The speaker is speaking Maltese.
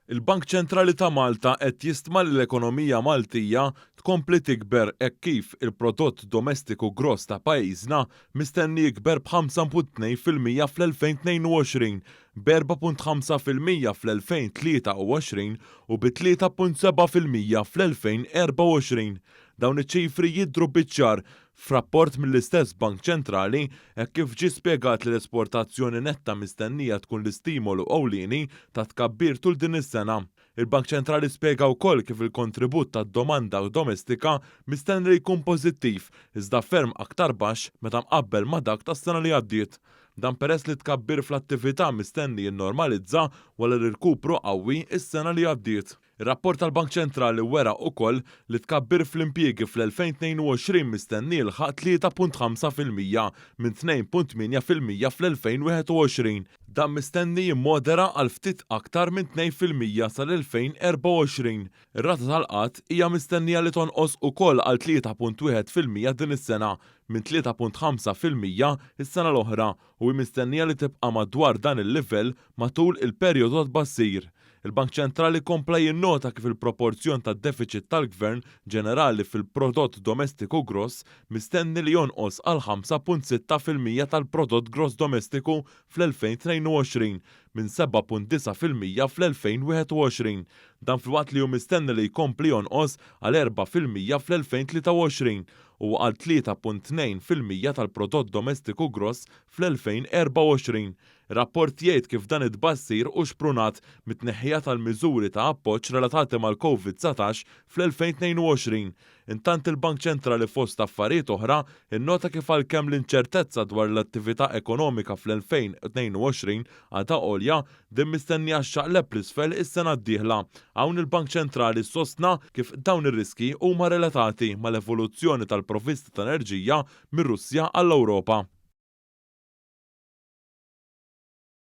Il-Bank Ċentrali ta' Malta qed jistma li l-ekonomija Maltija tkompli tikber hekk kif il-prodott domestiku gross ta' pajjiżna mistenni jikber b'5.2% fl-2022, b'4.5% fl-2023 u bi 3.7% fl-2024. Dawn iċ-ċifri jidhru biċ-ċar F'rapport mill-istess Bank Ċentrali, hekk kif ġie spjegat li l-esportazzjoni netta mistennija tkun l-istimolu ewlieni tat-tkabbir tul din is-sena. Il-Bank Ċentrali spjega wkoll kif il-kontribut tad-domanda domestika mistenni li jkun pożittiv iżda ferm aktar baxx meta mqabbel ma' dak tas-sena li għaddiet. Dan peress li t-tkabbir fl-attività mistenni jinnormalizza wara l-irkupru qawwi s-sena li għaddiet. Ir-rapport tal-Bank Ċentrali wera ukoll li t-tkabbir fl-impjiegi fl-2022 mistenni jilħaq 3.5% minn 2.8% fl-2021. Dan mistenni jimmodera għal ftit aktar minn 2% sal-2024. Ir-rata tal-qgħad hija mistennija li tonqos ukoll għal 3.1% din is-sena minn 3.5% s-sena l-oħra u hi mistennija li tibqa' madwar dan il-livell matul il-perjodu ta' tbassir. Il-Bank Ċentrali kompla jinnota kif il-proporzjon tad-defiċit tal-gvern ġenerali fil-prodott domestiku gross mistenni li jonqos għal 5.6% tal-prodott gross domestiku fl-2022 minn 7.9% fl-2021. Dan filwaqt li hu mistenni li jkompli jonqos għal 4% fl-2023 u għal 3.2% tal-prodott domestiku gross fl-2024. Ir-rapport jgħid kif dan it-tbassir hu xprunat mit-tneħħija tal-miżuri ta' appoġġ relatati mal-Covid 19 fl-2022. Intant il-Bank Ċentrali fost affarijiet oħra innota kif għalkemm l-inċertezza dwar l-attività ekonomika fl-2022 għadha għolja, din mistennija xxaqleb 'l isfel is-sena d-dieħla. Hawn il-Bank Ċentrali sostna kif dawn ir-riskji huma relatati mal-evoluzzjoni tal-provvisti ta' enerġija mir-Russja għall-Ewropa.